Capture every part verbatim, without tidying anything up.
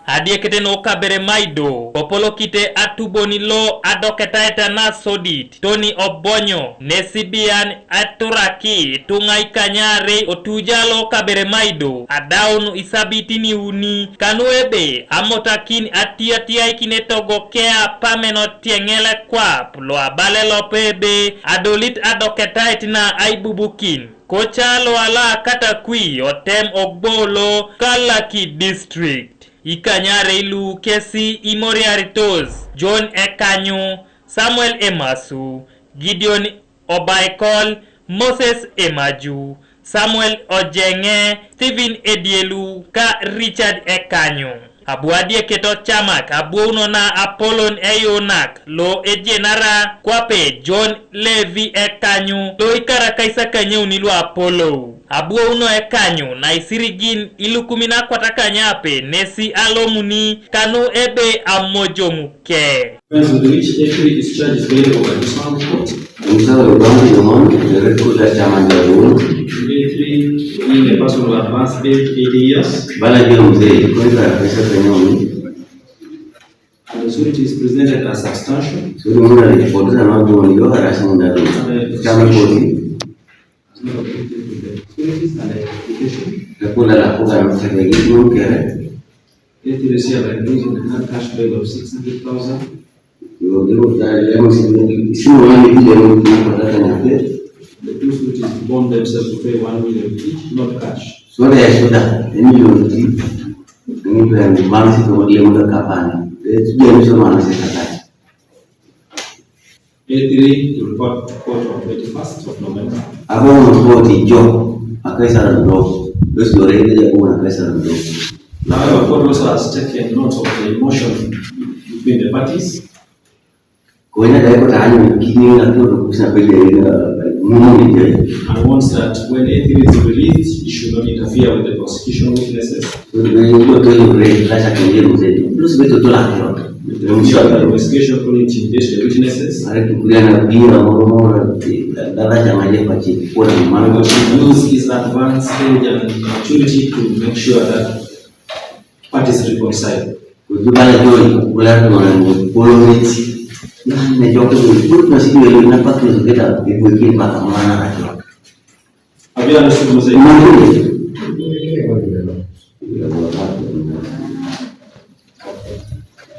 Adiekete nu Kaberamaido, kopolokite atuboni lo adoketaete na sodit, Tony Obonyo, nesi bian eturaki ituŋa ikanyarei otuja lo Kaberamaido, adaun isabitin iuni, kanu ebe amotakin atiatiaikin etogo kea pameno tieŋel kwap lo abala elope ebe adolit adoketaet na aibubukin. Koca lo ala Katakwi otem Ogbolo, Kalaki District. Ikanyarei lu kesi imoriaritos John Ekanyu, Samuel Emasu, Gideon Obaikol, Moses Emaju, Samuel Ojeŋe, Stephen Edielu ka Richard Ekanyu. Abu adieket ocamak abwouno na apolon eyuunak lo ejenara kwape John Levi Ekanyu lo ikarakais akanyauni lu apolou. Abwouno Ekanyu na isirigin ilukumin akwatakanyape nesi alomuni kanu ebe amojoŋ ke. Friends, with which A three discharges bail over this one court. Omusala we bantu lomon, the red coat at Chairman Jabun. A three, being a person who advanced bail eighty years. Bala jio mzee, kwa hivyo pesa kwenye. And the suit is presented as substantial. So the mwana ni kwa sababu ndio harasi ndio. Kama kodi. Has not objected to the securities and identification. Kakula la kuka na msaka yitu kere. Yet he received an increase in the cash bail of six hundred thousand. Yo, yo, ya, ya, no sé, si no van a pedir un contrato en la fe. The two suites bond themselves to pay one million each, not cash. Sore ya shoda, ni yo ti, ni pe ni mama si to le mo kapani. Eh, tu ya ni so mama si kapani. A three to report to court on twenty-first of November. Abo mo koti jo, akaisa ndo. Bes lo rege ya kuna akaisa ndo. Now, the court also has taken note of the emotion between the parties. Kwa ina dai ko tani kini na to kusa pele ina mumu ni je. And wants that when A three is released, he should not interfere with the prosecution witnesses. So the yo to yo re la sa kende mo se. Plus beto to la yo. Ensure that the prosecution couldn't intimidate the witnesses. Are kukulia na bia moro moro dada changanye pachi kwa mama. Use his advantage and opportunity to make sure that parties reconcile. Kujibala joi kukula kwa mwana mkolo miti. Na joko ni kulu na sidi wele na patu ziketa ibu kini baka mwana na joko. Have you understood, Mzee? Mwalimu.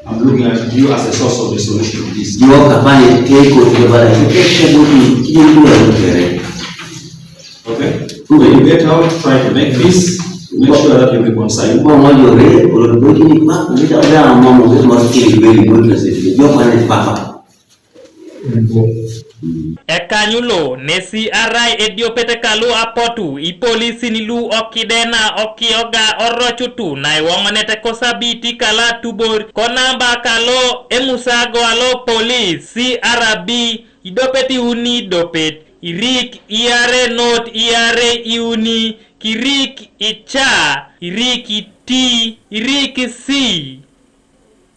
I'm looking at you as a source of the solution to this. Jua kapale teko jua bala teko buti kile kile kere. Okay? When you get out, try to make peace. Make sure that you reconcile. Kwa mwajo re, ulodokini pa kulita ula mama mwa kili beli mwa kile. Jua kapale papa. Ekanyulo nesi arai ediopet kalu apotu ipolisin lu okide na okioga orocutu na iwoŋonet kosabiti kala tubor konamba kalo emusago alo polis C R B idopet iuni idopet irik iare not iare iuni kirik ica irik iti irik si.